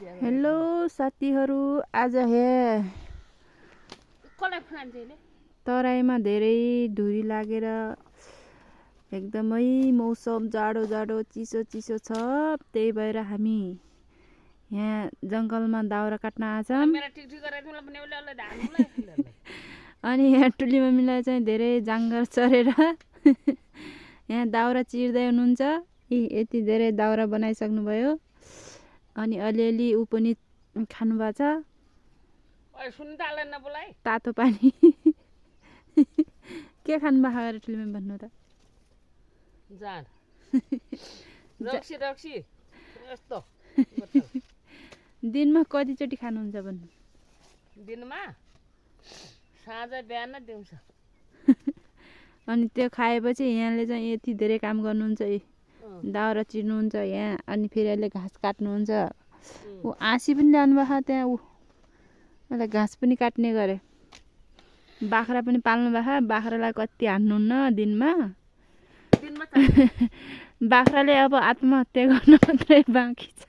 Hello साथीहरू, आज तराईमा धेरै धुरी लागेर एकदमै मौसम जाडो जाडो चिसो चिसो छ। त्यही भएर हामी यहाँ जङ्गलमा दाउरा काट्न आछौँ। अनि यहाँ टुली मम्मीलाई चाहिँ धेरै जाँगर चरेर यहाँ दाउरा चिर्दै हुनुहुन्छ। यति धेरै दाउरा बनाइसक्नुभयो। अनि अलिअलि ऊ पनि खानुभएको छ तातो पानी। के खानुभएको अरे टुली मम्मी भन्नु त? दिनमा कतिचोटि खानुहुन्छ भन्नु? दिनमा साँझ बिहान दिउँसो। अनि त्यो खाएपछि यहाँले चाहिँ यति धेरै काम गर्नुहुन्छ। दाउरा चिर्नुहुन्छ यहाँ, अनि फेरि अहिले घाँस काट्नुहुन्छ। ऊ आँसी पनि ल्याउनु भएको त्यहाँ। उसलाई घाँस पनि काट्ने गरे। बाख्रा पनि पाल्नु भएको। बाख्रालाई कति हान्नुहुन्न दिनमा। बाख्राले अब आत्महत्या गर्न मात्रै बाँकी छ।